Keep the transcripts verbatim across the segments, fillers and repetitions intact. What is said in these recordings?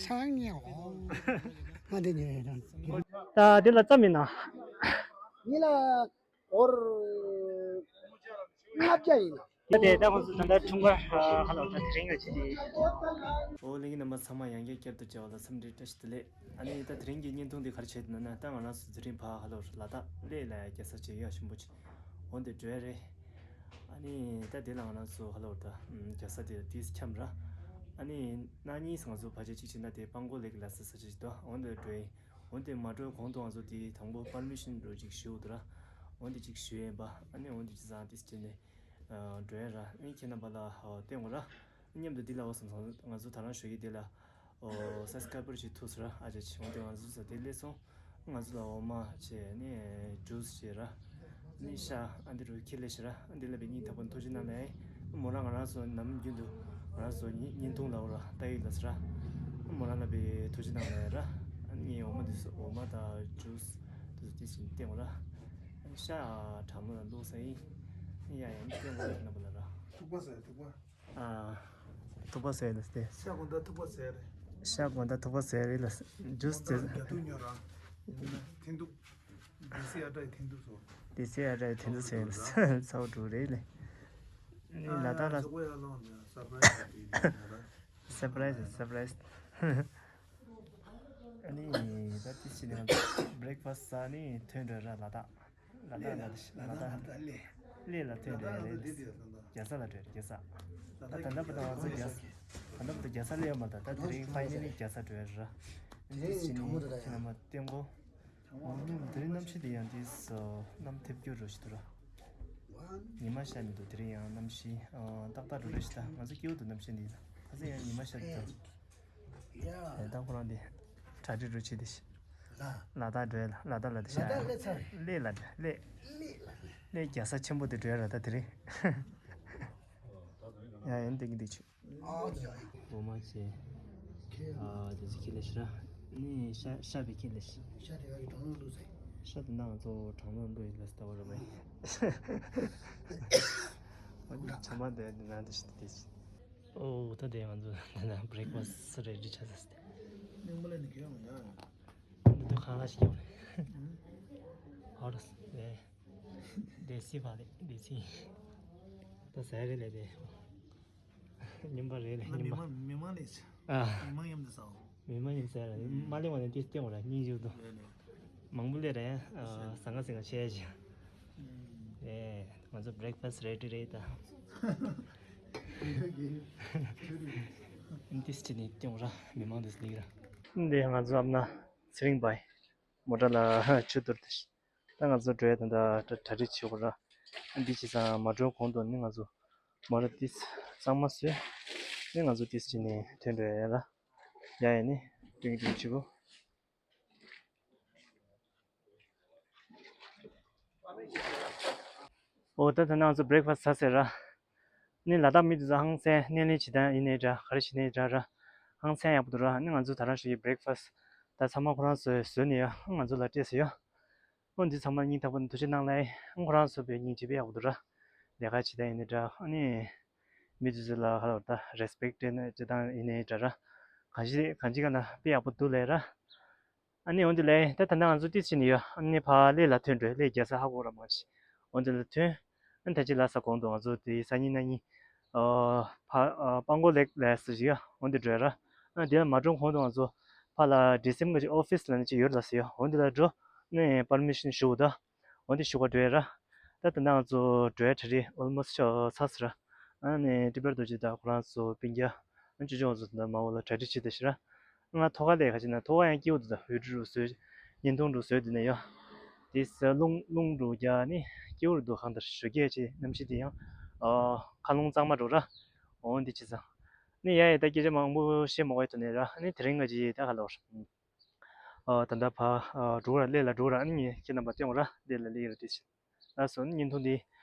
ཆང་ཉེ་འོ། ང་འདི་ཉེ་རང་། ད་འདི་ལ་ཙམ་ཡིན་ན། ཉི་ལ་འོར་ལྔ་བརྒྱ་ཡིན། ད་དེ་ད་ང་ཚོ་ད་ལྟ་འཁྲུངས་སྐར་ཧ་ལོ་ད་དེ་རིང་ལ་བྱེད་དེ། ཨོ་ལྷན་རྒྱས་རྣམ་པ་ཚང་མ་ཡང་བསྐྱར་བསྐྱར་དུ་མཇལ་བ་ལ་འཚམས་འདྲི་བཀྲ་ཤིས་བདེ་ལེགས། ཨ་ནི་ད་དེ་རིང་གི་བརྙན་ཐུང་འདི་ག་རེ་བྱེད་འདུག་ན། ད་ང་རང་ཚོ་དེ་རིང་ཕ་ཧ་ལོ་ལ་དྭགས་གླེ་ལ་རྒྱལ་ས་ཆེ་ཡ་ཞིམ་པོ་ཆེ་འོ་འདི་འགྲོ་ཡ་རེད། ཨ་ནི་ད་དེ་ལ་ང་རང་ཚོ་ཧ་ལོ་ད་རྒྱལ་ས་དེ་དུས་འཁྱམས་ར། ཨ་ནི་གནངས་ཉིན་ང་ཚོ་ཕལ་ཆེར་གཅིག་བྱས་ན་དེ་སྤང་གོ་ལེག་ལ་ས་ས་ཆེ་ཅིག་འདུག་འོ་འདི་འགྲོ་ཡིན། འོ་འདི་མ་འགྲོ་གོང་དུ་ང་ཚོ་དེ་དང་པོ་པར་མི་ཤན་འགྲོ་ཅིག་ཞུ་འདུག་ར། འོ་འདི་ཅིག་ཞུ་ཡིན་པ། ཨ་ནི་འོ་འདི་ཅི་ཙང་དེ་བྱས་ནས་འགྲོ་ཡ་ར། ཨ་ནི་ཁྱེད་རྣམ་པ་ལ་སྟོན་དགོས་ར། མཉམ་དུ་འདི་ལ་འོ་སོང་སོང་ང་ཚོ་ད་རང་ཞོགས་ཀྱི་འདི་ལ་འོ་སབ་སི་ཀ་རའེ་བར་ཞིག་ཐུག་སོང་ར། ཨ་ཅག་ཆེ་འོ་དེ་ང་ཚོ་ས་དེ་སླེབས་སོང་། ང་ཚོ་ལ་འོ་མ་བྱས་ནས་ཇུས་བྱས་ར། ནི་ཤ་ཨ་འདི་རུ་ཁྱེར་སླེབས་ཤི་ར། ཨ་འདི་ལ་བའི་སྙིང་ཐག་པ་ནས་ཐུགས་རྗེ་གནང་ལེ། མོ་རང་ང་རང་ཚོ་ནམ་རྒྱུན་དུ་ང་རང་ཚོ་བརྙན་ཐུང་ལ་འོ་ར་ལྟ་ཡི་ལ་སི་ར། མོ་རང་ལ་བའི་ཐུགས་རྗེ་གནང་ལེ་ར། ཨ་ནི་ངའི་འོ་མ་འདི་ཚོ་འོ་མ་དང་ཇུས་འདི་ཚོ་དེ་བཞིན་བསྟན་འོ་ར། ཤ་གྲང་མོ་ལ་བླུགས་ས་ཡིན། ཡ་ཡ་མི་སྟོན་གོ་ནམ་པ་ལ་ར། ཐུག་པ་ཟེར་ཐུག་པ། ཨ། ཐུག་པ་ཟེར་ལ་སྟེ། ཤ་དགོང་དག་ཐུག་པ་ཟེར་རེད། ཤ་དགོང་དག་ཐུག་པ་ཟེར་རེད་ལ། ཇུས་དེ། རྒྱ་ཐུག་ཉོ་ར། ཐིན་ཐུག་དེ་སི་ཨ་ཏྲའི་ཐིན་ཐུག་སོ། དེ་སི་ཨ་ཏྲའི་ཐིན་ཐུག་ཟེར་ལ་ཚ་བོ་འགྲོ་རེད་ལ། ལ་དྭགས་ལ། སར་པ་རའི་ཛི་སར་པ་རའི་ཛི། ཨ་ནི་ད་དེ་ཕྱི་ནས་བྷི་རེག་ཕ་སི་ཟ་ནི་ཐོན་འགྲོ་ར་ལ་དྭགས། ལ་དྭགས་ལ་ལ་དྭགས་ལ་དྭགས་ལ་དྭགས་ལ་གླེ་ལ་ཐོན་འགྲོ་རེད། རྒྱལ་ས་ལ་འགྲོ་རེད་རྒྱལ་ས། ད་ད་ལྟ་བར་དུ་ང་ཚོ་རྒྱལ་ས་ད་ལྟ་བར་དུ་རྒྱལ་ས་སླེབས་ཡོད་མ་རེད། ད་དེ་རིང་ཕ་ཡི་ནི་རྒྱལ་ས་འགྲོ་ཡ་རེད་ར། ཨ་ནི་དེ་ཕྱི་ནས་ཁྱེད་རྣམ་པ་སྟོན་གོ། ཨོ་དེ་རིང་གནམ་གཤིས་དེ་ཡང་དེ་གནམ་ཐེབས་སྐྱོ་རུ་ཞིག་འདུག་ར། ཉི་མ་ཤར་མི་འདུག་དེ་རིང་ཡང་གནམ་གཤིས་ཏག་ཏག་རུ་རེ་ཞིག་ད་ང་ཚོ་སྐྱིད་པོ་འདུག་གནམ་གཤིས་འདི་ད་ཁ་སང་ཡང་ཉི་མ་ཤར་འདུག་ད་ད་ཁོ་རང་འདི་གྲ་སྒྲིག་རུ་བྱེད་དེ་ཤི། ལ་དྭགས་འགྲོ་ཡ་ལ་དྭགས་ལ་དེ་ཤ་གླེ་ལ་འགྲོ་གླེ་གླེ་རྒྱལ་ས་ཆེན་པོ་དེ་འགྲོ་ཡ་ར་ད་དེ་རིང་། ཡ་ཡན་དེ་གི་འདི་ཆུ། འོ་མ་བྱས། ཨ་དེ་ཚོ་ཁྱེར་ལེ་ཤི་ར། ནི་ཤ་ཤ་བའི་ཁྱེར་ལེ་ཤི། ཤ་དེ་ཡ་གི་གྲང་རླུང་བླུགས་ཚེ། ཤ་དེ་ནང་ཚོ་གྲང་རླུང་བླུགས་ཡིན་ལ་སྟ་བ་ར་མ་ཡིན། ཨོ་ནི་ཚང་མ་དེ་ནང་དེ་ཤི་དེ་ཤི། ཨོ་ད་དེ་ང་ཚོ་ད་ན་བྷི་རེག་ཕ་སི་རེ་ཌི་ཆགས་ས་སྟེ། ནིང་མ་ལ་ནི་གེ་ཡོང་ད། འདི་ཁང་ཁ་ཞིག་ཡོང་རེད། ཧོ་ར་སི་ལེ། དེ་སི་བ་ལེ་དེ་སི། ད་ཟ་རེད་ལེ་དེ། ཉིན་པ་རེད་ལེ་ང་ཉིན་པ། མི་མང་མི་མང་ལས་ཆ། ཨ། མི་མང་མཉམ་དུ་ཟའོ། མི་མང་མཉམ་ཟ་ར་མ་ལེ་བ་ནས་དེ་སྟེང་བ་ར་སྙིང་རྗེ་དོ། རེད་ལེ། མང་པོ་ལས་ར་ཡ། ཟ་ང་ཟ་ང་ཆེ་ཞིང་། ཨེ་ང་ཚོ་བྷི་རེག་ཕ་སི་རེ་ཌི་རེད་ད། ཨིན་ཏིས་ཅི་ནི་སྟེང་བ་ར་མི་མང་དུ་སླེབས་ར། འདི་ང་ཚོ་ཨ་མ་ན་ཚེ་རིང་བྷའི་མོ་ཊ་ལ་ཆུ་གཏོར་ཏེ། ད་ང་ཚོ་འགྲོ་ཡ་ད་ད་གྲ་སྒྲིག་བྱེད་དགོས་ར། འདི་བྱས་ཙང་མ་འགྲོ་གོང་དུ་ནི་ང་ཚོ་མ་ར་ཏིས་གཙང་མ་བཟོས། ནི་ང་ཚོ་ཏིས་བྱས་ནས་ཐོན་འགྲོ་ཡ་ཡ་ར། ཡ་ཡ་ནི་ཏིང་ཏིང་བྱེད་དགོས། ཨོ་ད་ད་ང་ཚོ་བྷི་རེག་ཕ་སི་ཟ་ཟེར་ར། ནི་ལ་དྭགས་མི་དེ་ཚོ་ཧང་སང་སྣེ་ལེན་བྱེད་སྟངས་ཡིན་ནའི་འདྲ་ག་རེ་བྱེད་ནའི་འདྲ་ར། ཧང་སང་ཡག་པོ་འདུག་ར། ནི་ང་ཚོ་ད་རང་ཞིག་གི་བྷི་རེག་ཕ་སི་ད་ཚང་མ་ཁོ་རང་ཚོས་བཟོས་ནས་ཡ་ང་ཚོ་ལ་སྤྲད་ཟེར་ཡ། ཨོ་འདི་ཚང་མ་སྙིང་ཐག་པ་ནས་ཐུགས་རྗེ་གནང་ལེ། ཨོ་ཁོ་རང་ཚོ་བས་སྙིང་རྗེ་དཔེ་ཡག་པོ་འདུག་ར། ལས་ཀ་བྱེད་སྟངས་ཡིན་ནའི་འདྲ། ཨ་ནི་མི་དེ་ཚོ་ལ་ཧ་ལ་ད་རེ་སི་པེག་སྤྲད་ན་སྤྲད་སྟངས་ཡིན་ནའི་འདྲ་ར། གང་ཅི་གང་ཅི་ག་ན་དཔེ་ཡག་པོ་འདུག་ལེ་ར། ཨ་ནི་འོ་འདི་ལེ་ད་ད་ལྟ་ང་ཚོ་ཏིས་ཕྱིན་ནས་ཡོད། ཨ་ནི་ཕར་གླེ་ལ་ཐོན་འགྲོ། གླེ་རྒྱལ་ས་ཧ་གོ་ར་མ་ཆི། འོ་འདི་ལ་ཐོན། ཨ་ནི་ད་ཅི་ལ་ས་གོང་དུ་ང་ཚོ་དེ་སང་ཉིན་གནངས་ཉིན་ཨ་ཕ་ཨ་སྤང་གོ་ལེག་ལ་ས་ཞིག་ཡ་འོ་འདི་འགྲོ་ཡ་ར། ཨ་དེ་ལ་མ་འགྲོ་གོང་དུ་ང་ཚོ་ཕ་ལ་ཌི་སི་ཨེམ་གི་ཨོ་ཕི་སི་ལ་ནི་ཅིག་ཡོད་ལ་ས་ཡ་འོ་འདི་ལ་འགྲོ། ནི་པར་མི་ཤན་ཞུ་ད། འོ་འདི་ཞུ་ག་འགྲོ་ཡ་ར། ད་ད་ནང་ང་ཚོ་འགྲོ་ཡ་གྲ་སྒྲིག་ཨོལ་མོ་སི་ཆགས་ཚར་ར། ཨ་ནི་ཏི་པར་རྡོ་རྗེ་དང་ཁོ་རང་ཚོ་སྤུན་ཀྱག་ཨ་ཅོ་ཅོ་ང་ཚོ་ད་མ་འོ་ལ་གྲ་སྒྲིག་བྱེད་ད་ཤི་ར། ང་ཐོག་ཁ་ལས་ཁ་ཅིག་ན་ཐོག་ཁ་ཡང་སྐྱིད་པོ་འདུག་ད་ཝི་ཌི་ཡོ་བཟོས་བརྙན་ཐུང་རུ་བཟོས་འདི་ནས་ཡོད། དེ་ས་རླུང་རླུང་རུ་རྒྱག་ནི་སྐྱིད་པོ་རུ་འདུག་གང་ལྟར་ཞོགས་ཀས་ཅིག་གནམ་གཤིས་དེ་ཡང་ཨ་མཁའ་རླུང་གཙང་མ་རུ་ར། འོ་འདི་བྱས་ཙང་། ནི་ཡ་ཡི་ད་སྐད་ཆ་མང་པོ་བཤད་མ་དགོས་ཐོག་ནས་ར། ནི་དེ་རིང་ང་ཅི་ད་ག་ལོར། ཨ་ད་ལྟ་ཕ་ཨ་འགྲོ་ར་གླེ་ལ་འགྲོ་ར། ཨ་ནི་ངས་ཁྱེད་རྣམ་པ་སྟོན་ར་གླེ་ལ་གླེ་ར་དེ་བྱས། ལགས་སོ། ཨ་ནི་བརྙན་ཐུང་འདི་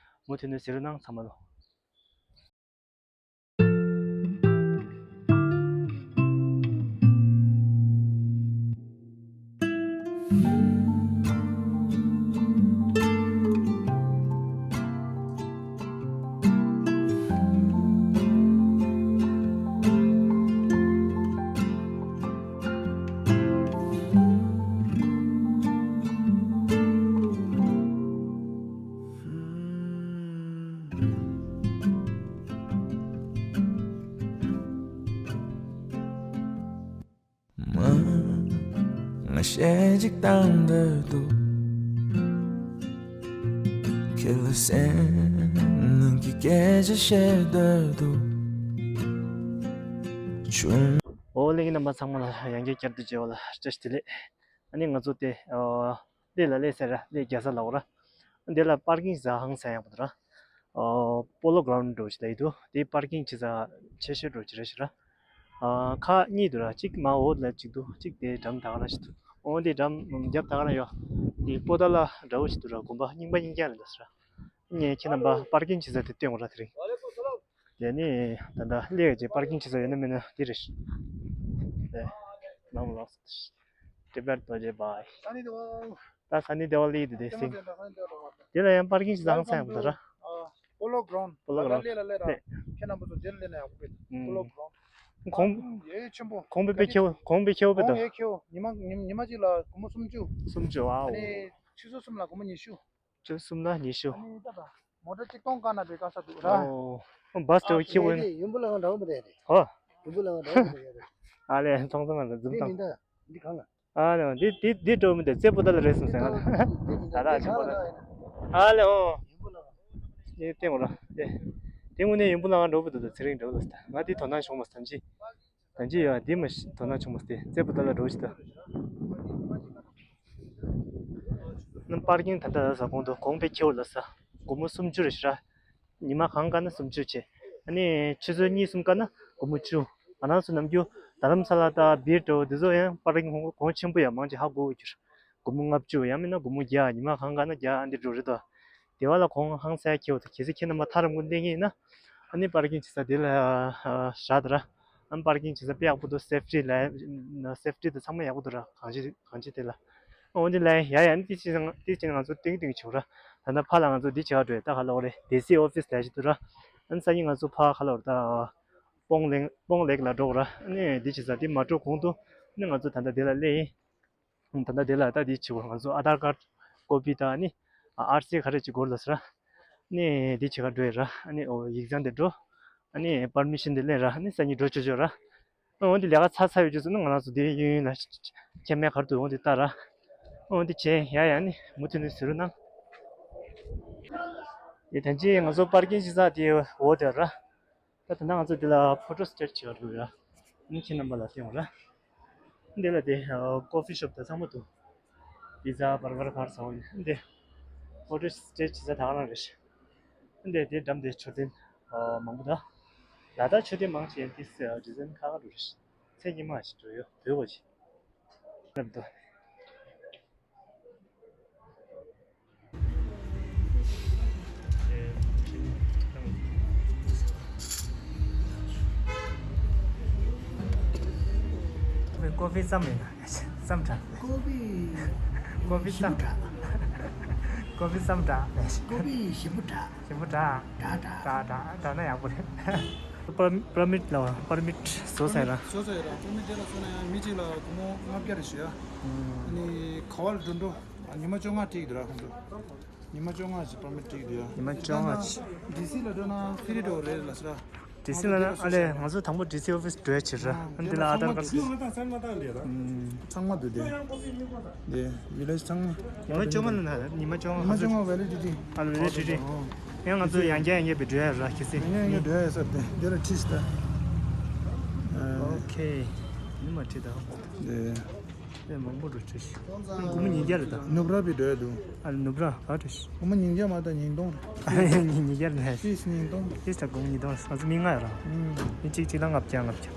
མུ་མཐུད་ནས་གཟིགས་རོགས་གནང་ཚང་མ་ལོ། གཅིག་བཏང་འདོད་འདུག་ཁྱེད་ལ་སེམས་ནང་གི་སྐད་ཆ་བཤད་འདོད་འདུག་བྱུང་། ཨོ་ལེ་ཡིན་རྣམ་པ་ཚང་མ་ལ་ཡང་བསྐྱར་བསྐྱར་དུ་མཇལ་བ་ལ་བཀྲ་ཤིས་བདེ་ལེགས། ཨ་ནི་ང་ཚོ་དེ་ཨ་གླེ་ལ་གླེ་ཟེར་ར་གླེ་རྒྱག་ས་ལ་འོ་ར། འདི་ལ་པར་ཀིང་ཟ་ཧང་སང་ཡག་པོ་འདུག་ར། ཨོ་པོ་ལོ་གྷ་རའུན་ཌི་འགྲོ་ཞིག་ལ་ཡི་འདུག་དེ་པར་ཀིང་ཆེ་ས་ཆེ་ཤོས་འགྲོ་ཅི་ར་ཞིག་ར། ཨ་ཁག་གཉིས་འདུག་ར། གཅིག་མ་འོག་ལ་གཅིག་འདུག་གཅིག་དེ་འགྲམ་ད་ག་ར་ཞིག་འདུག་ཨོ་འདི་འགྲམ་རྒྱབ་ད་ག་ར་ཡོད། འདི་པོ་ཏཱ་ལ་འདྲ་བོ་ཞིག་འདུག་ར། དགོན་པ་རྙིང་པ་རྙིང་རྐྱང་རེད་འདུག་ས་ར། ངས་ཁྱེད་རྣམ་པ་པར་ཀིང་བྱེད་ས་དེ་སྟོན་དགོས་ར་དེ་རིང་། དེ་ནི་ད་ལྟ་སླེབས་ཀྱི་པར་ཀིང་བྱེད་ས་ཡོད་ན་མེད་ན་དེ་རེད། དེ་ནང་ལོགས་སུ་ཊི་བེཊ་རྡོ་རྗེ་བྷའི། ད་སན་ནི་དེ་ཝ་ལི་དེ་དེ་སིང་། དེ་ལ་ཡང་པར་ཀིང་བྱེད་ས་ཧང་སང་ཡག་པོ་འདུག་ར། པོ་ལོ་གྷ་རའུན་ཌི། པོ་ལོ་གྷ་རའུན་ཌི། ལེ་ལ་ལེ་ལ། ཁྱེད་རྣམ་པ་ཚོ་རྗེས་ལ་སླེབས་ན་ཡག་པོ་རེད། པོ་ལོ་གྷ་རའུན་ཌི། གོང་ཡེ་ཆེན་པོ། གོང་པའི་པའི་ཁྱེའུ་གོང་པའི་ཁྱེའུ་པའི་དོ། ཡེ་ཁྱེའུ་ཉི་མ་ཉི་ཉི་མ་གཅིག་ལ་སྒོར་མོ་སུམ་ཅུ། སུམ་ཅུ། ཨའོ། ཨ་ནི་ཆུ་ཚོད་གསུམ་ལ་སྒོར་མོ་ཉི་ཤུ། ཆུ་ཚོད་གསུམ་ལ་ཉི་ཤུ། ཨ་ནི་ད་ད་མོ་ཊ་གཅིག་སྟོང་བཀག་ན་བའི་དཀའ་ས་འདུག་ར། ཨོ། བྷ་སི་དེ་བ་ཁྱེའུ་ཡིན། ཡོན་པོ་ལ་ང་འདྲ་བོ་མི་རེད་རེད། ཧོ། ཡོན་པོ་ལ་ང་འདྲ་བོ་མི་རེད་རེད། ཨ་ལེ་ཚང་ཚང་ལ་འཛུམ་དང་། འདི་མི་འདྲ། འདི་གང་ལ། ཨ་ལེ་འདི་འདི་འདི་འགྲོ་མི་འདུག་རྩེ་པོ་ཏཱ་ལ་རེད་སོང་ཟེར་ང་ལ། ད་ད་ཆུ་པོ་ཏཱ་ལ། ཨ་ལེ་ཨོ། འདི་སྟེང་འོ་ལ་དེ། དེ་དངོས་གནས་ཡོན་པོ་ལ་ང་འགྲོ་བུ་འདུག་ད་ཚེ་རིང་འགྲོ་བུ་འདུག་ད་ང་འདི་དོ་སྣང་བྱུང་མ་སོང་ཅི། ད་ཅི་ཡོད་འདི་མ་དོ་སྣང་བྱུང་མ་སོང་དེ་རྩེ་པོ་ཏཱ་ལ་འགྲོ་ཅི་ད། ནམ་པར་ཀིང་ད་ལྟ་ལ་ས་གོང་དུ་གོང་པའི་ཁྱེའུ་ལ་ས་སྒོར་མོ་སུམ་ཅུ་རེད་ཤི་ར། ཉི་མ་གང་བཀག་ན་སུམ་ཅུ་བྱས། ཨ་ནི་ཆུ་ཚོད་གཉིས་གསུམ་བཀག་ན་སྒོར་མོ་བཅུ། ང་རང་ཚོ་ནམ་རྒྱུན་རྡ་རམ་ས་ལ་དང་སྦིར་འགྲོ་འདི་ཚོ་ཡང་པར་ཀིང་གོང་ཆེན་པོ་ཡང་མང་ཆེ་ཧ་གོ་གི་རེད། སྒོར་མོ་ལྔ་བཅུ་ཡང་མིན་ན་སྒོར་མོ་བརྒྱ། ཉི་མ་གང་བཀག་ན་བརྒྱ་ཨ་འདི་འགྲོ་རེད་དོ། དེ་བ་ལ་གོང་ཧང་སང་ཁེའུ་དང་གལ་སྲིད་ཁྱེད་རྣམ་པ་ཐག་རིང་པོ་སླེབས་ངེས་ཡིན་ན། ཨ་ནི་པར་ཀིང་བྱེད་ས་དེ་ལ་བཞག་དང་ར། ཨ་ནི་པར་ཀིང་བྱེད་ས་དཔེ་ཡག་པོ་འདུག་སེབ་ཊི་ལ་སེབ་ཊི་དང་ཚང་མ་ཡག་པོ་འདུག་ར། གང་ཅི་གང་ཅི་དེ་ལ། འོན་ཏེ་ལ་ཡ་ཡ་ནི་དེ་ཅི་དེ་ཅི་ང་ཚོ་ཏིང་ཏིང་བྱུང་ར། ད་ལྟ་ཕ་ལ་ང་ཚོ་འདི་བྱེད་ག་འགྲོ་ཡ་ད་ག་ལོག་རེད་ཌི་སི་ཨོ་ཕི་སི་ལ་ཞིག་འདུག་ར། ཨ་ནི་སང་ཉིན་ང་ཚོ་ཕ་ག་ལོག་རེད་ད། སྤོང་ལེགས་སྤོང་ལེགས་ལ་འགྲོ་ར། ཨ་ནི་འདི་བྱེད་ས་དེ་མ་འགྲོ་གོང་དུ་ཨ་ནི་ང་ཚོ་ད་ལྟ་དེ་ལ་སླེབས་ཡིན། ད་ལྟ་དེ་ལ་ད་དེ་བྱེད་དགོས། ང་ཚོ་ཨ་དྷར་ཀར་ཀོ་པི་དང་ནི་ཨར་སི་ག་རེ་བྱེད་དགོས་ལ་ཟེར། ནི་དེ་བྱེད་ག་འགྲོ་ཡི་ར། ནི་ཨོ་ཡིག་ཚང་དེ་འགྲོ། ནི་པར་མི་ཤན་དེ་ལེན་ར། ནི་སང་ཉིན་འགྲོ་ཆོག་ཆོག་ར། འོན་ཏེ་ལས་ཀ་ཚར་ཚར་ཡོད་ཅེས་སོང་ན་ང་རང་ཚོ་དེ་གཡས་གཡོན་ལ་ཁྱེད་མེད་གར་དུ་འོང་དེ་ལྟ་ར། འོན་ཏེ་བྱས་ཡ་ཡ་ནི་མུ་མཐུད་ནས་ཟེར་རོ་གནང་། དེ་ཐམས་ཅད་ང་ཚོ་པར་ཀིང་ཞིག་ས་དེ་འོ་དེ་ར། ད་ད་ལྟ་ང་ཚོ་འདི་ལ་ཕོ་ཊོ་སི་ཊེཊ་བྱེད་ག་འགྲོ་ཡ། ཨ་ནི་ཁྱེད་རྣམ་པ་ལ་སྟོན་འོང་ར། འདི་ལ་དེ་ཀོ་ཕི་ཤོབ་དང་ཚང་མ་འདུག་པི་ཛ་བར་གར་ག་རེ་ཟ་འོ་ཡིན་འདི། ཕོ་ཊོ་སི་ཊེཊ་བྱེད་ས་ད་ག་རང་རེད། འདི་དེ་འགྲམ་དེ་མཆོད་རྟེན་མང་པོ་འདུག་ལ་དྭགས་མཆོད་རྟེན་མང་ཆེ་འདི་ཌི་ཛའིན་ཁག་ཁག་འདྲ་རེད། ཚེ་སྔོན་མ་ཞིག་འགྲོ་ཡོད་བོད་གོ་ཆེ། ལབ་དོ། ཀོ་ཕི་ཙམ་མེད་ན་ཙམ་དྲག་ཀོ་ཕི་ཀོ་ཕི་ཞིམ་པོ་ཙམ་དྲག་ཀོ་ཕི་ཙམ་དྲག་ཀོ་ཕི་ཞིམ་པོ་དྲག་ཞིམ་པོ་དྲག་དྲག་དྲག་དྲག་དྲག་དྲག་ན་ཡག་པོ་རེད། པར་པར་མིཊ་ལ་པར་མིཊ་བཟོ་ས་ཡིན་ན། བཟོ་ས་ཡིན་ན་པར་མིཊ་དེ་ལ་བཟོ་ན་ཡང་མི་གཅིག་ལ་སྒོར་མོ་ལྔ་བརྒྱ་རེ་ཞུ་ཡ། ཨ་ནི་ག་བ་ལ་འགྲོ་འགྲོ་ཉི་མ་བཅོ་ལྔ་སྤྲད་ཀྱི་འདུག་ར་ཁོང་ཚོ། ཉི་མ་བཅོ་ལྔ་ཞིག་པར་མིཊ་སྤྲད་ཀྱི་འདུག་ཡ། ཉི་མ་བཅོ་ལྔ་ཞིག་ཌི་སི་ལ་འགྲོ་ན་ཕི་རི་འགྲོ་རེད་ལ་ཟེར་ར། ཌི་སི་ལ་ན་ཨ་ལས་ང་ཚོ་དང་པོ་ཌི་སི་ཨོ་ཕི་སི་འགྲོ་ཡ་བྱེད་ར། ཨ་འདི་ལ་ཨ་དར་ཀར་ཚང་མ་ཚང་མ་ཚང་མ་འདུག་དེ། ཚང་མ་འདུག་དེ། དེ་ཝི་ལེཇ་ཚང་མ། ཉི་མ་བཅོ་ལྔ་ལ་ན་ཉི་མ་བཅོ་ལྔ་ཉི་མ་བཅོ་ལྔ་ཝེ་ལི་ཌི་ཊི། ཨ་ཝེ་ལི་ཌི་ཊི། ཡང་ང་ཚོ་ཡང་བསྐྱར་ཡང་བསྐྱར་བའི་འགྲོ་ཡ་ར་ཁྱེད་སེ། ཡང་བསྐྱར་ཡང་བསྐྱར་འགྲོ་ཡ་ས་དེ་འདི་ལ་ཁྲིས་ད། ཨོ་ཁེ། ཉི་མ་ཁྲིས་ད། དེ། དེ་མང་པོ་འགྲོ་ཁྲིས། སྒོར་མོ་ཉིས་བརྒྱ་རེད་ད། ནུབ་ར་བི་འགྲོ་ཡ་འདུག་ཨ་ནུབ་ར་ག་ཁྲིས། སྒོར་མོ་ཉིས་བརྒྱ་མ་གཏོགས་ཉིས་སྟོང་རེད། ཉིས་བརྒྱ་རེད། ཕིས་ཉིས་སྟོང་། ཕིས་ད་སྒོར་མོ་ཉིས་སྟོང་ང་ཚོ་མི་ལྔ་ཡོད་ར། ཨུམ། མི་གཅིག་གཅིག་ལ་ལྔ་བརྒྱ་ལྔ་བརྒྱ།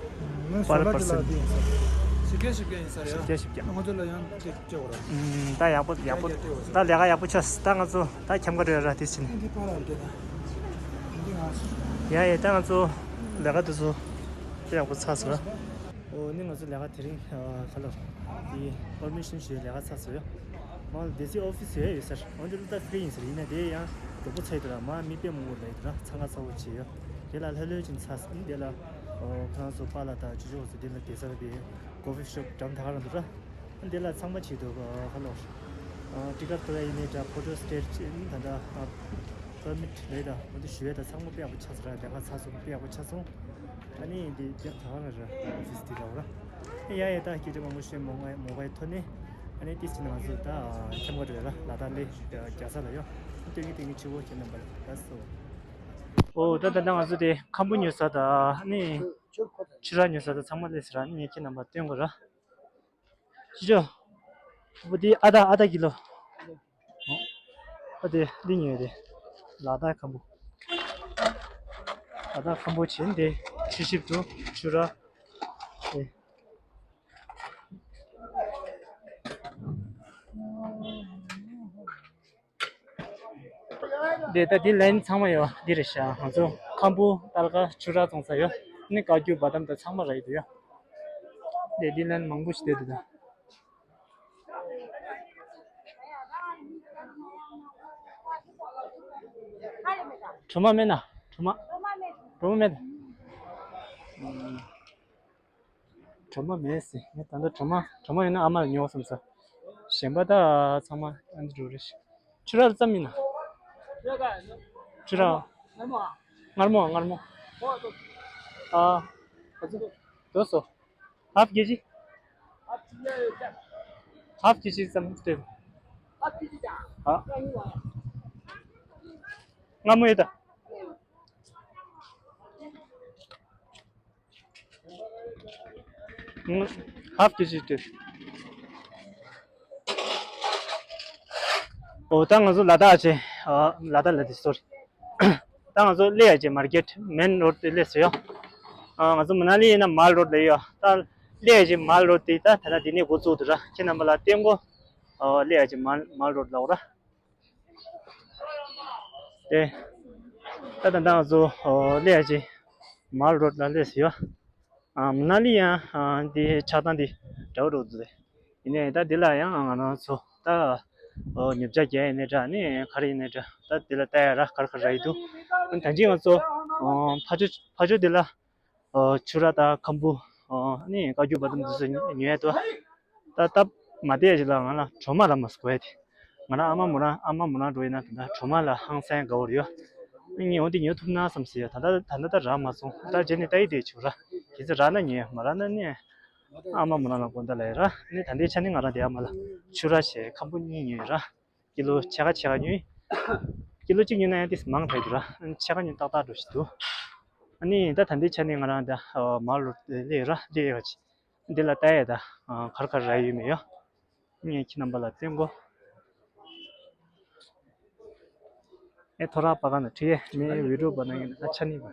ང་ཚོ་པར་པར་སན། བཞི་བརྒྱ་བཞི་བརྒྱ་ཡིན་ས་རེད། བཞི་བརྒྱ་བཞི་བརྒྱ། ང་ཚོ་ལ་ཡང་ཅིག་སྤྲད་དགོས་ར། ཨུམ། ད་ཡག་པོ་ཡག་པོ། ད་ལས་ཀ་ཡག་པོ་ཆགས་ད་ང་ཚོ་ད་ཁྱམས་ཁ་འགྲོ་ཡ་ར་དེ་ཕྱིན། འདི་ཕར་ལ་འདི་ད། འདི་ང་ཚོ། ཡ་ཡ་ད་ང་ཚོ་ལས་ཀ་དེ་ཚོ་ད་ཡག་པོ་ཚར་སོང་ར། ཨོ་ནི་ང་ཚོ་ལས་ཀ་དེ་རིང་ཁ་ལོ་དེ་པར་མི་ཤན་ཞུས་ལས་ཀ་ཚར་སོང་ཡོད། མ་ལ་ཌི་སི་ཨོ་ཕི་སི་ཡོད་ཡོད་ས་རེད། འོན་ཏེ་ད་ཕི་རི་ཡིན་ས་རེད། ཡིན་ན་དེ་ཡང་རྡོག་པོ་ཚ་ཡི་འདུག་ར། མ་མི་དཔེ་མང་པོ་ལ་ཡི་འདུག་ར། འཚང་ཁ་ཚ་བོ་བྱས་ཡོད། དེ་ལ་ལྷོད་ལྷོད་ཅིག་ཚ་ས་ཡིན། དེ་ལ་ཨོ་ཁོ་རང་ཚོ་པཱ་ལགས་དང་ཅོ་ཅོ་ཚོ་དེ་ལ་བསྡད་ས་རེད། ཀོ་ཕི་ཤོབ་འགྲམ་ད་ག་རང་འདུག་ར། དེ་ལ་ཚང་མ་བྱེད་འདུག་ཁ་ལོ། ཊི་ཀཊ་ཐོ་ཡ་ཡིན་ནའི་འདྲ། ཕོ་ཊོ་སི་ཊེཊ་ཡིན་ད་ལྟ་པར་མིཊ་ལས་ད་འོ་དེ་ཞུ་ཡ་ད་ཚང་མ་དཔེ་ཡག་པོ་ཆགས་སོང་ར། ལས་ཀ་ཚར་སོང་དཔེ་ཡག་པོ་ཆགས་སོང་། ཨ་ནི་འདི་རྒྱབ་ད་ག་རང་ར་ཨོ་ཕི་སི་དེ་འདྲ་བ་ར། ཡ་ཡ་ད་སྐད་ཆ་མང་པོ་བཤད་མ་དགོས་མ་དགོས་ཐོག་ནས། ཨ་ནི་ཏིས་ཅི་ན་ང་ཚོ་ད་ཁྱམས་ཁ་རེད་ལ་ལ་དྭགས་ལས་རྒྱལ་ས་ལ་ཡོད། སྟོན་གྱི་སྟོན་གྱི་ཆུ་བོ་ཁྱེད་རྣམ་པ་ལ་ད་སོ། ཨོ་ད་ད་ད་ང་ཚོ་དེ་ཁམ་བུ་ཉོ་ས་ད་ཨ་ནི་ཆུ་ར་ཉོ་ས་ད་ཚང་མ་ལས་ཟེར་ཨ་ནི་ངས་ཁྱེད་རྣམ་པ་སྟོན་དགོས་ར། ཅི་ཅོ། ཨོ་དེ་ཨ་ད་ཨ་ད་ཀི་ལོ། ཨོ་ཨ་དེ་འདི་ཉོས་དེ་ལ་དྭགས་ཁམ་བུ། ལ་དྭགས་ཁམ་བུ་ཆེན་དེ་ཆུ་ཞིབ་ཏུ་ཆུ་ར། ཨེ། འདི་ད་འདི་ལན་ཚང་མ་ཡོད་འདི་རེད་ཤག་ང་ཚོ་ཁམ་བུ་ཏལ་ཀ་ཆུ་ར་བཙོང་ས་ཡོད། ནི་བཀའ་བརྒྱུད་བ་དམ་ད་ཚང་མ་ར་ཡོད་དུ་ཡོད། འདི་འདི་ལན་མང་པོ་ཞིག་བསྡད་འདུག་ད། གྲོ་མ་མེད་ན། གྲོ་མ། གྲོ་མ་མེད། གྲོ་མ་མེད། གྲོ་མ་མེད་ཟེར། ངས་ད་ལྟ་གྲོ་མ་གྲོ་མ་ཡོད་ན་ཨ་མ་ལ་ཉོ་བསམ་ས། གཞན་པ་ད་ཚང་མ་ཨ་འདི་འགྲོ་རེད། ཆུ་རགས་ལ་ཙམ་ཡིན་ན། ཆུ་རགས། མངར་མོ་མངར་མོ། ཨ། ད་སོ། ཧབ་ཀེ་ཇི། ཧབ་ཀེ་ཇི་ཙམ་སྟེར། ཨ། མངར་མོ་ཡོད་ད། ཧབ་ཀེ་ཇི་སྟེར། ཨོ་ད་ང་ཚོ་ལ་དྭགས་ཆེ། ཨ། ལ་དྭགས་ལ་དེ་སོ་རི། ད་ང་ཚོ་སླེབས་ཡ་ཅིག་མར་ཀེཊ་མེན་རོཌ་དེ་སླེབས་སོ་ཡོ། ཨ། ང་ཚོ་མ་ན་ལི་ཡིན་ན་མལ་རོཌ་ལ་ཡོད། ད་སླེབས་ཡ་ཅིག་མལ་རོཌ་དེ་ད་ད་ལྟ་དེ་ནས་འགོ་བཙུགས་འདུག་ར། ཁྱེད་རྣམ་པ་ལ་སྟོན་གོ། ཨ། སླེབས་ཡ་ཅིག་མལ་མལ་རོཌ་ལ་འོ་ར། དེ། ད་ད་ད་ང་ཚོ་ཨ། སླེབས་ཡ་ཅིག་མལ་རོཌ་ལ་སླེབས་སོ་ཡོ། ཨ། མ་ན་ལི་ཡང་ཨ། འདི་ཆགས་སྟངས་འདི་འདྲ་བོ་འགྲོ་འདུག་ཟེར། ཡིན་ནའི་ད་འདི་ལ་ཡང་ང་རང་ཚོ་ད་ཨོ་ཉོ་ཆ་རྒྱག་ཡིན་ནའི་འདྲ་ནི་ག་རེ་ཡིན་ནའི་འདྲ་ད་འདི་ལ་ལྟ་ཡ་ར་ག་རེ་ག་རེ་རག་གི་འདུག་ཨ། ད་ཅི་ང་ཚོ་ཨོ་ཕ་ཇོ་ཕ་ཇོ་འདི་ལ་ཨོ་ཆུ་ར་དང་ཁམ་བུ་ཨོ་ནི་བཀའ་བརྒྱུད་བ་དམ་འདི་ཚོ་ཉོ་ཡ་འདུག་ད་སྟབས་མ་བདེ་ཞིག་ལ་ང་ལ་གྲོ་མ་རག་མ་སོང་བས་དེ། ང་རང་ཨ་མ་མོ་རང་ཨ་མ་མོ་རང་འགྲོ་ཡིན་ན་ད་ལྟ་གྲོ་མ་ལ་ཧང་སང་དགའ་བོར་ཡོད། ངས་འོ་འདི་ཉོ་ཐུབ་ན་བསམ་སྲིད་ཡ། ད་ལྟ་ད་ལྟ་ད་རག་མ་སོང་། ད་རྗེས་ནས་ལྟ་ཡི་བསྡད་ཆོག་ར། གལ་སྲིད་རག་ན་ཉོ་ཡ། མ་རག་ན་ནི་ཨ་མ་མོ་རང་ལ་དགོངས་དག་ལབ་ཡ་ར། ནི་ད་ལྟའི་ཆ་ནས་ང་རང་དེ་ཨ་མ་ལ་ཆུ་ར་བྱས་ཁམ་བུ་གཉིས་ཉོས་ར། ཀི་ལོ་ཕྱེད་ཀ་ཕྱེད་ཀ་ཉོས། ཀི་ལོ་གཅིག་ཉོས་ན་ཡང་ཏིས་མང་དྲགས་འདུག་ར། ཕྱེད་ཀ་ཉོས་ཏག་ཏག་འགྲོ་ཞིག་འདུག་ཨ་ནི་ད་ད་ལྟའི་ཆ་ནས་ང་རང་ད་མལ་རོཌ་སླེབས་ར་སླེབས་ཡོད་ཅིག་འདི་ལ་ལྟ་ཡ་ད་ག་རེ་ག་རེ་རག་ཡོད་མེད་ཡོ། ངས་ཁྱེད་རྣམ་པ་ལ་སྟོན་གོ། ཨེ་ཐོ་རངས་པ་ག་ན་ཁྲི་ཡེ་མེ་བི་ཌིའོ་པ་ན་ཡིན་ན་ཆ་ནི་པ།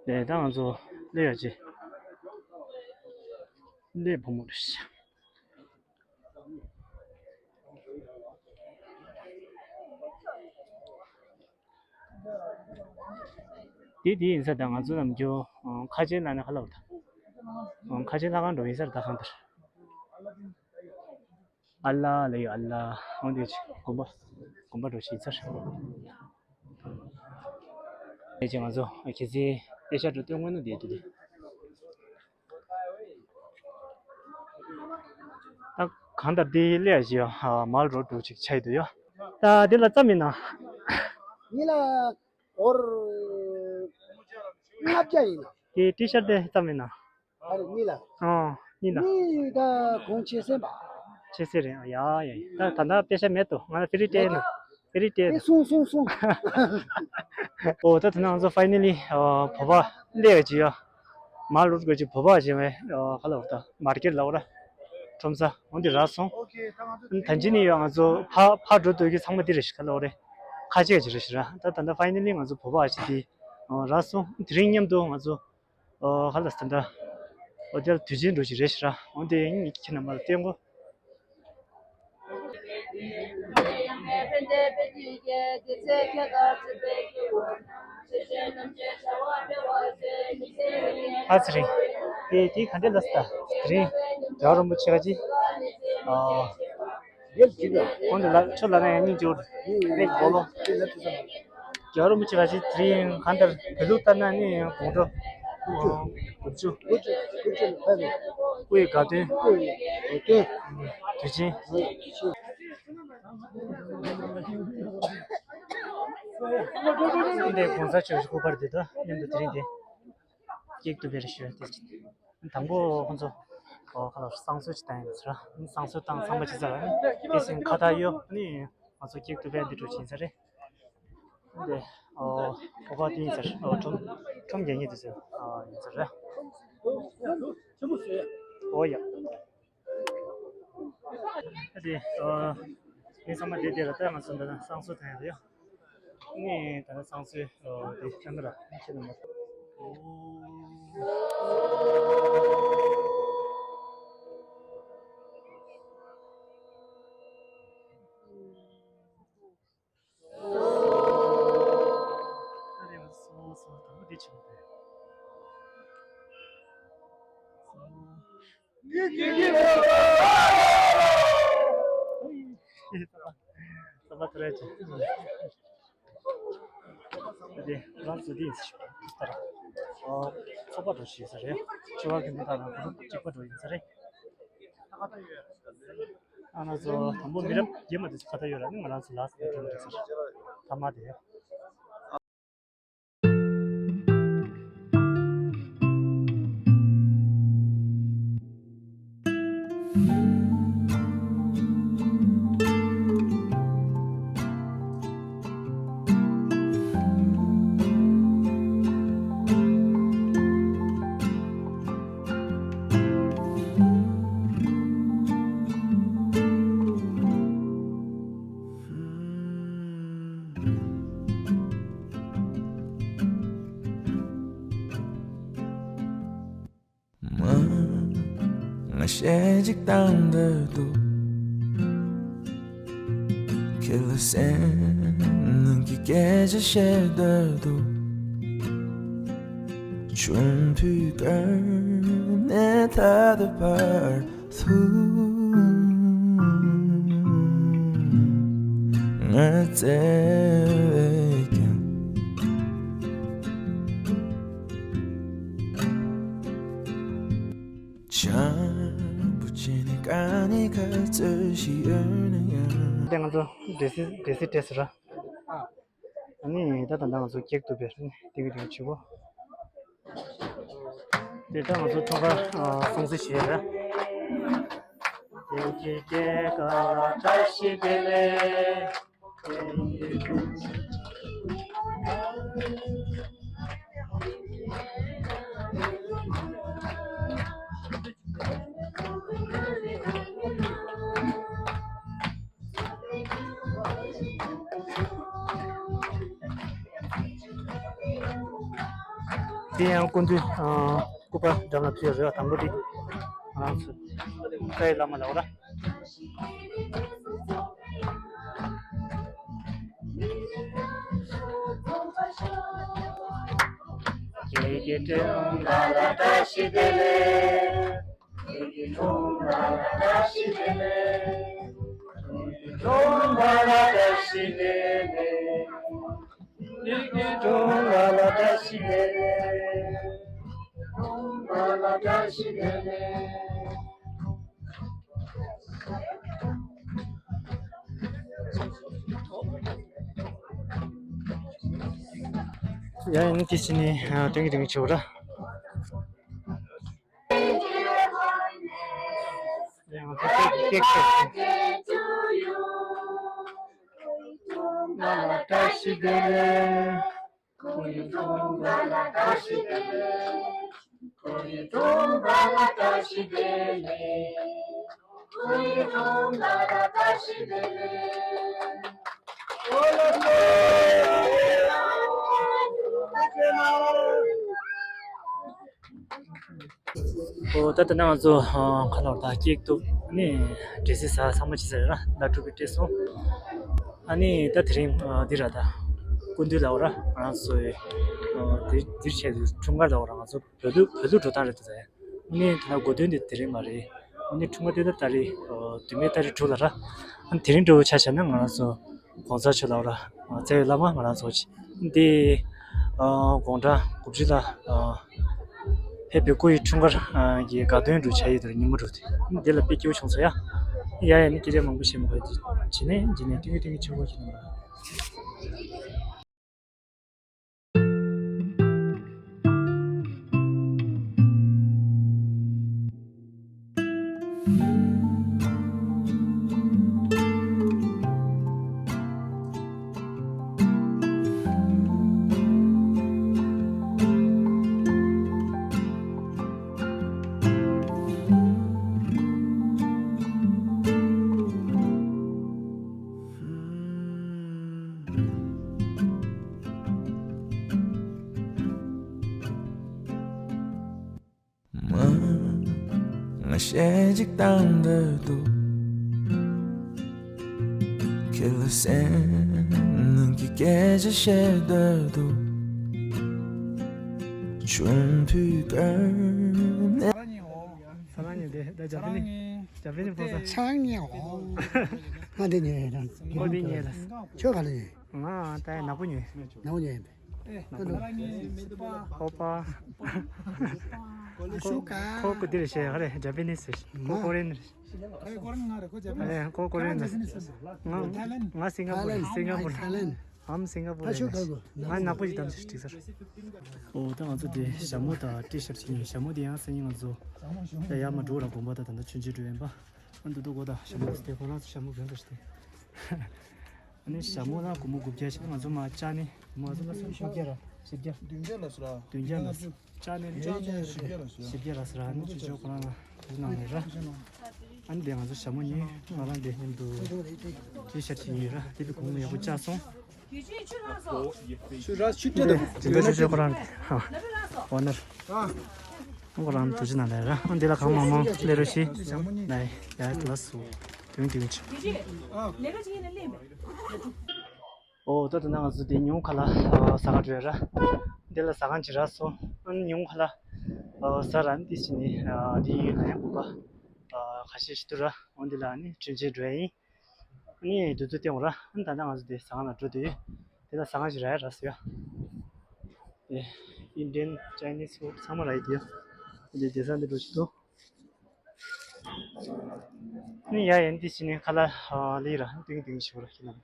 ལས་ད་ང་ཚོ་སླེབས་ཡ་ཅི། སླེབས་བུ་མོ་རེད། དེ་དེ་ཡིན་ས་དང་ང་ཚོ་ནམ་རྒྱུན་ཁ་ཆེ་ལ་ནི་ཁ་ལག་དང་། ཁ་ཆེ་ལྷ་ཁང་འགྲོ་ཡིན་ས་རེད་ད་གང་ལྟར། ཨ་ལ་ལ་ཡོད་ཨ་ལ། འོང་དུས་ཅི་དགོན་པ་དགོན་པ་འགྲོ་ཞིག་ཡིན་ས་རེད། དེ་ཅི་ང་ཚོ་ཁྱེད་ཚོའི་དཔེ་ཆ་འགྲོ་སྟོན་དངོས་གནས་དེ་དེ་དེ། ད་གང་ལྟར་འདི་སླེབས་ཡ་ཞིག་ཡོད། མལ་རོཌ་འགྲོ་ཅིག་ཆགས་ཡི་འདུག་ཡོད། ད་འདི་ལ་ཙམ་ཡིན་ན། ཉི་ལ་སྒོར་ལྔ་བརྒྱ་ཡིན། དེ་ཊི་ཤར་དེ་ཙམ་ཡིན་ན། ཨ་རེ་ཉི་ལ། ཨོ་ཉི་ལ། ཉི་ད་གོང་ཆེ་སེ་པ། ཆེ་སེ་རེད་ཡ་ཡ་ཡ། ད་ད་ལྟ་དཔེ་ཆ་མེད་དོ། ང་ལ་ཕི་རི་སྤྲད་ན། ཕི་རི་སྤྲད་ན། སོང་སོང་སོང་། ཨོ་ད་དེ་ན་ང་ཚོ་ཕའི་ནལ་ལི་བོད་པ་སླེབས་ཡོད་ཅི་ཡ། མལ་རོཌ་གི་ཅིག་བོད་པ་ཅིག་མེད་ག་ལ་བར་ད་མར་ཀེཊ་ལ་འོ་ར། ཁྲོམ་ས་འོ་འདི་རག་སོང་། ད་ཅི་ནས་ཡོད་ང་ཚོ་ཕ་ཕ་འགྲོ་འདོད་ཀྱི་ཚང་མ་འདི་རེད་ཤག་ག་ལ་འོ་རེད། ཁ་ཆེ་ཅིག་རེད་ཤག་ར། ད་ད་ལྟ་ཕའི་ནལ་ལི་ང་ཚོ་བོད་པ་ཅིག་འདི་རག་སོང་། དེ་རིང་མཉམ་དུ་ང་ཚོ་ཨོ་ཧ་ལ་སྟན་ད། ཨོ་དེ་ལ་དུས་ཆེན་འགྲོ་ཞིག་རེད་ཤག་ར། འོ་དེ་ཡིན་ཁྱེད་རྣམ་པ་ལ་སྟོན་གོ། ཨ་ཙི་རིང་། དེ་དེ་ག་འདྲ་ལ་སྟ་དེ་རིང་རྒྱལ་བ་རིན་པོ་ཆེ་ག་ཅི། ཨོ། འོན་ཏེ་ལ་ཁྱོད་ལ་ན་ཡང་སྙིང་རྗེ་བོ་རེད་གོ་ལོ། རྒྱལ་བ་རིན་པོ་ཆེ་ཁ་ཤས་དེ་རིང་གང་ལྟར་བོད་ལུགས་ལྟར་ན་ནི་དགུང་གྲངས་དགུ་བཅུ། དགུ་བཅུ་དགུ་བཅུ་ལ་ཕེབས་པའི་སྐུ་ཡི་དགའ་སྟོན། སྐུ་ཡི་དགའ་སྟོན། དུས་ཆེན། འདི་གོང་ས་མཆོག་སྐུ་པར་འདི་དང་མཉམ་དུ་དེ་རིང་འདི། ཀེག་གཏུབ་པའི་རེ་ཞུ་ཡ་དེ། དང་པོ་ཁོང་ཚོ་ཨོ་ཁ་ལ་བསང་གསོལ་ཅིག་བཏང་ཡིན་ཟེར། བསང་གསོལ་བཏང་ཚང་མ་བྱས་ཚར་ར། དེ་བཞིན་ཁ་བཏགས་གཡོགས་ནི་ང་ཚོ་ཀེག་གཏུབ་པའི་འདི་འགྲོ་བྱས་ཡིན་ས་རེད། འདི་ཨོ་ཨོ་ཁ་དེ་ཡིན་ཟེར། ཨོ་ཁྲོམ་ཁྲོམ་རྒྱག་མཁན་དེ་ཚོ་ཨོ་ཡིན་ཟེར་ར། ཨོ་ཡ། ཨ་དེ་ཨོ་མི་ཚང་མ་བསྡད་བསྡད་ལ། ད་ང་ཚོ་འདི་ན་བསང་གསོལ་བཏང་ཡ་ཡོད། ནི་ད་ནི་བསང་གསོལ་ཨོ་དེ་ཁྱོད་ར་ཁྱེད་ལ་མ། ཨ་དེ་ང་ཚོ་སོ་སོ་དང་པོ་དེ་ཆེན་པོ་དེ། ས་པ་ཐུ་རེ་ཆེ། ཨ་དེ་རང་ཚོ་དེ་ཡིན་ཟེར། ཨོ་ཚོགས་པ་འགྲོ་ཤེས་ས་རེད། ཆུ་བ་གི་མི་དག་ལ་གུ་རུབ་གཅིག་པ་འགྲོ་ཡིན་ས་རེད། ཨ་ང་ཚོ་དང་པོ་མི་རབས་རྗེས་མ་དེ་ཚོ་ཁ་བཏགས་གཡོགས་ར་ནི་ང་རང་ཚོ་ལ་སེ་ཐོན་འགྲོ་ས་རེད། ཐ་མ་དེ། མ། ང་གཞས་གཅིག་བཏང་འདོད་འདུག་ཁྱེད་ལ་སེམས་ནང་གི་སྐད་ཆ་བཤད་འདོད་འདུག་ཆུང་དུས་ཀ་ནས་ད་ལྟ་བར་དུ་ང་བཙལ་བས་ཀྱང་བྱམས་པོ་བྱས་ནས་དཀའ་ངལ་ག་ཚོད་ཞིག་ཡོད་ན་ཡང་། དེ་ང་ཚོ་འདྲེ་སི་འདྲེ་སི་སྤྲད་ཟེར་ར། ཨ་ནི་ད་ད་ལྟ་ང་ཚོ་ཀེག་གཏུབ་པའི་རིང་ཏིང་ཏིང་བྱེད་གོ། དེ་ད་ང་ཚོ་ཁྲོམ་ཁ་སྲུང་བརྩི་བྱེད་ར། ཀེག་ཀེག་ཀེག་ཀ་ལ་བཀྲ་ཤིས་བདེ་ལེགས། དེ་ཡང་སྐུ་མདུན་སྐུ་པར་འགྲམ་ལ་ཕུལ་རེད་བ། དང་པོ་དེ་ང་རང་ཚོ་རྩ་བའི་བླ་མ་ལ་འོ་ར། ཁྱེད་ཀྱི་སྤྲིན་པ་ལ་བཀྲ་ཤིས་བདེ་ལེགས། ཁྱེད་ཀྱི་སྤྲིན་པ་ལ་བཀྲ་ཤིས་བདེ་ལེགས། ཁྱེད་ཀྱི་སྤྲིན་པ་ལ་བཀྲ་ཤིས་བདེ་ལེགས། ཁྱེད་ཀྱི་སྤྲིན་པ་ལ་བཀྲ་ཤིས་བདེ་ལེགས། སྤྲིན་པ་ལ་བཀྲ་ཤིས་བདེ་ལེགས། ཡ་ཡིན་དེ་ཕྱི་ནས་ཏིང་ཏིང་བྱེད་ར། ཡ་ང་ཚོ་ཀེག་ཀེག་ཀེག་ང་ལ་བཀྲ་ཤིས་བདེ་ལེགས། ཁོ་ཡི་སྤྲིན་པ་ལ་བཀྲ་ཤིས་བདེ་ལེགས། ཁོ་ཡི་སྤྲིན་པ་ལ་བཀྲ་ཤིས་བདེ་ལེགས། ཁོ་ཡི་སྤྲིན་པ་ལ་བཀྲ་ཤིས་བདེ་ལེགས། ཨོ་ད་ལྟ་ན་ང་ཚོ་ཁ་ལོར་དང་ཀེག་གཏུབ་ནི་འདྲེ་སི་ཟ་ཚང་མ་ཅི་ཟེར་ར་ལ་གྲུབ་པའི་སྤྲད་སོང་། ཨ་ནི་ད་དེ་རིང་འདི་ར་ད་སྐུ་མདུན་ལ་འོ་ར་ང་རང་ཚོའི་འདིར་འདིར་བྱས་འཁྲུངས་སྐར་ལ་འོ་ར་ང་ཚོ་བོད་ལུགས་བོད་ལུགས་འགྲོ་སྟངས་རེད་འདུག་ཟེར། ཨ་ནི་ད་ལྟ་གོ་སྟོན་འདི་དེ་རིང་མ་རེད། ཨ་ནི་འཁྲུངས་སྐར་དེ་ད་ད་རེས་དུས་མེད་ཏ་རིག་དྲུག་ལ་ར། ཨ་ནི་དེ་རིང་འདྲ་བོ་ཆ་བཞག་ན་ང་རང་ཚོ་གོང་ས་མཆོག་ལ་འོ་ར་རྩ་བའི་བླ་མ་ང་རང་ཚོ་འདི་དགུང་གྲངས་དགུ་བཅུ་ལ་ཕེབས་པའི་སྐུ་ཡི་འཁྲུངས་སྐར་གྱི་དགའ་སྟོན་འདྲ་བྱ་ཡི་དེར་ཉིན་མོ་འདྲ་དེ་འདི་ལ་དཔེ་སྐྱིད་པོ་བྱུང་སོང་ཡ། ཡ་ཡ་ནི་སྐད་ཆ་མང་པོ་བཤད་མི་དགོས། དེ་བྱས་ནས་འདི་ནས་ཏིང་ཏིང་ཆེན་པོ་ཞིག་ཡིན་པ། ང་ཞེ་གཅིག་བཏང་འདོད་འདུག་ཁྱེད་ལ་སེམས་ནང་གི་སྐད་ཆ་བཤད་འདོད་འདུག་ཆུང་དུས་སྐབས་ནས། ས་རང་ཉིད་དེ་ད་ཇ་པི་ནི་ཇ་པི་ནི་ཕོ་ས། ཆང་ཉེ་འོ། ང་འདི་ཉོས་ཡོད་དང་། ཁོ་འདི་ཉོས་ལ། ཁྱོད་ག་ལ་ཉོས། ང་ད་ནག་པོ་ཉོས། ནག་པོ་ཉོས་ཡིན་པས། ཨོ་པ། ཁོ་ཁོ་འདི་རེད་ཤེས་ག་རེད། ཇ་པི་ནི་སི་རེད། ཁོ་ཀོ་རེན་རེད། ཁོ་ཀོ་རེན་རེད། ང་ང་སིང་ག་པུར་རེད། སིང་ག་པུར་རེད། ཨམ་སིང་ག་པུར་རེད། ང་ནག་པོ་ཞིག་བདམས་ཤིག་འགྲིག་ས་རེད། ཨོ་ད་ང་ཚོ་དེ་ཞྭ་མོ་དང་ཏི་ཤར་ཅིག་ཉོས། ཞྭ་མོ་དེ་ཡང་སང་ཉིན་ང་ཚོ་ད་ཡར་མར་འགྲོ་ར་དགོན་པ་ད་ད་ལྟ་ཆུང་ཆུང་འགྲོ་ཡིན་པ། ཨ་འདུག་འདུག་གོ་ད་ཞྭ་མོ་དེ་ཁོ་རང་ཚོ་ཞྭ་མོ་གོན་འགྲོ་ཞིག་འདུག་ཨ་ནི་ཞྭ་མོ་ལ་སྒོར་མོ་དགུ་བརྒྱ་ཞིག་ང་ཚོ་མ་ཅག་ནི་སྒོར་མོ་ང་ཚོ་ལ་སུམ་ཅུ་བརྒྱ་ར་བཞི་བརྒྱ། བདུན་བརྒྱ་ལ་སུ་ར། བདུན་བརྒྱ་ལ་སུ། ཅག་ནི་ཅག་ནི་བཞི་བརྒྱ་ལ་སུ་ར། ཨ་ནི་ཅི་ཅོ་ཁོ་རང་ལ་དུ་ནང་ནས་ར། ཨ་ནི་དེ་ང་ཚོ་ཞྭ་མོ་ཉོས། ང་རང་དེ་མཉམ་དུ་ཏི་ཤར་ཅིག་ཉོས་ར། དེ་བི་གོང་ལ་ཡག་པོ་བཅག་སོང་། ཆུ་ར་ཆུ་སྤྲད་དང་། དེ་འདྲ་ཆུ་ཆུ་ཁོ་རང་གི་ཧ་ཨོ་ནར། ཁོ་རང་དུ་ཅི་ན་ལས་ར། ཨ་འདི་ལ་གང་མང་མང་སླེབས་རོགས་ཞེས། ལས་ཡ་ལ་སུ་དུང་དུང་ཆུ། ཨོ་ད་ད་ན་ང་ཚོ་དེ་ཉུང་ཁ་ལ་ཟ་ཁང་བྲོས་ར། འདི་ལ་ཟ་ཁང་ཅི་ར་སོ། ཨ་ཉུང་ཁ་ལ་ཟ་ར་འདི་ཞི་ནི་འདི་ལ་ཡང་བུ་པ་ཁ་ཤས་ཤིག་ཏུ་ར། འོ་འདི་ལ་ནི་ཆུན་ཆེན་འགྲོ་ཡིན། ནི་དུས་ཚོད་སྟེང་ར། ཨ་ད་ལྟ་ང་ཚོ་དེ་ཟ་ཁང་ལ་འགྲོ་དུས་དེ་ལ་ཟ་ཁང་ཞིག་ར་ཡ་ར་སོ་ཡ། ཨེ་Indian Chinese food ཚང་མ་ར་ཡི་དེ་ཡ། དེ་དེ་ས་འདི་འགྲོ་ཞིག་ཏུ། ནི་ཡ་ཡན་དེ་ཕྱི་ནས་ཁ་ལ་ལི་ར་ཏིང་ཏིང་ཞིག་ར་ཁྱི་ལ།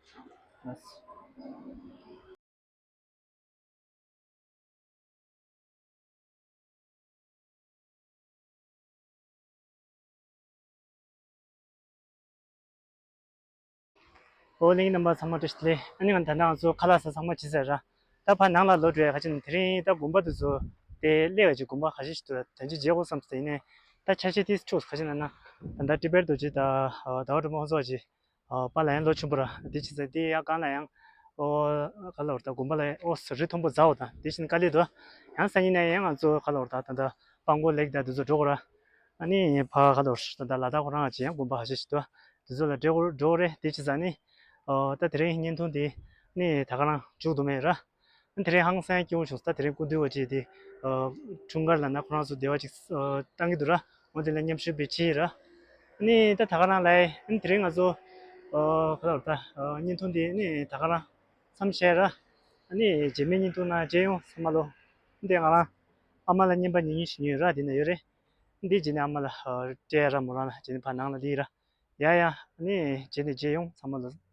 ཨོ་གླིང་རྣམ་པ་ཚང་མ་བཀྲ་ཤིས་བདེ་ལེགས། ཨ་ནི་ང་ད་ནང་ཚོ་ཁ་ལག་ཟ་ཚང་མ་བྱས་ཚར་ར། ད་ཕར་ནང་ལ་ལོག་འགྲོ་ཡ་ཁ་ཅིག་ནི་དེ་རིང་ད་དགོན་པ་དེ་ཚོ་དེ་སླེབས་ཡ་ཅིག་དགོན་པ་ཁ་ཤས་ཤིག་འདུག་ར། དོན་ཆེན་མཇལ་དགོས་བསམ་སྟེ་ཡིན་ནའི་ད་ཆ་ཤས་དེ་འཁྱུག་ཁ་ཅིག་ན་ན་ད་ད་ཏི་པེར་རྡོ་རྗེ་ད་ཟླ་བ་སྒྲོལ་མ་ཁོང་ཚོ་ཅིག་ཨ་པཱ་ལགས་ཡང་ལོ་ཆུང་པོ་ར་དེ་ཕྱིན་ཚེ་དེ་ཡང་གང་ལ་ཡང་ཨོ་ག་ལ་བར་ད་དགོན་པ་ལ་ཨོ་རི་མཐོན་པོ་ཛའོ་དང་དེ་ཕྱིན་དཀའ་ལས་འདུག་ཡང་སང་ཉིན་ནས་ཡང་ང་ཚོ་ག་ལ་བར་ད་ད་ད་སྤང་གོ་ལེགས་ད་དེ་ཚོ་འགྲོ་དགོས་ར། ཨ་ནི་ཕ་ག་ལ་བར་ད་ད་ལ་དྭགས་ཁོ་རང་ཅི་ཡང་དགོན་པ་ཧ་ཤེས་ཤིག་འདུག་དེ་ཚོ་ལ་འགྲོ་དགོས་འགྲོ་དགོས་རེད། དེ་ཕྱིན་ཚེ་ནི་ཨོ་ད་དེ་རིང་བརྙན་ཐུང་དེ་ནི་ད་ག་རང་མཇུག་བསྡུ་མེད་ར། དེ་རིང་ཧང་སང་སྐྱིད་པོ་བྱུང་སོང་། ད་དེ་རིང་སྐུ་མདུན་བ་ཅིག་དེ་ཨ་འཁྲུངས་སྐར་ལ་ན་ཁོ་རང་ཚོ་བདེ་བ་ཅིག་ཨ་བཏང་གི་འདུག་ར། འོ་དེ་ལ་མཉམ་ཞུགས་པའི་ཕྱིར་ར། ཨ་ནི་ད་ད་ག་རང་ལ་ཨ་ནི་དེ་རིང་ང་ཚོ་ཨ་ག་ལ་ད་ཨ་བརྙན་ཐུང་དེ་ཨ་ནི་ད་ག་རང་མཚམས་བཞག་ར། ཨ་ནི་རྗེས་མའི་བརྙན་ཐུང་ནང་མཇལ་ཡོང་ཚང་མ་ལོ། འདི་ང་རང་ཨ་མ་ལ་རྔན་པ་ཉིན་ཉིན་ཞིག་ཉོས་ར། དེ་ན་ཡོད་རེད། འདི་རྗེས་ནས་ཨ་མ་ལ་ཨ་སྤྲད་ར། མོ་རང་ལ་རྗེས་ནས་ཕར་ནང་ལ་ལི་ར། ཡ་ཡ། ཨ་ནི་རྗེས་ནས་མཇལ་ཡོང་ཚང་མ་ལོ།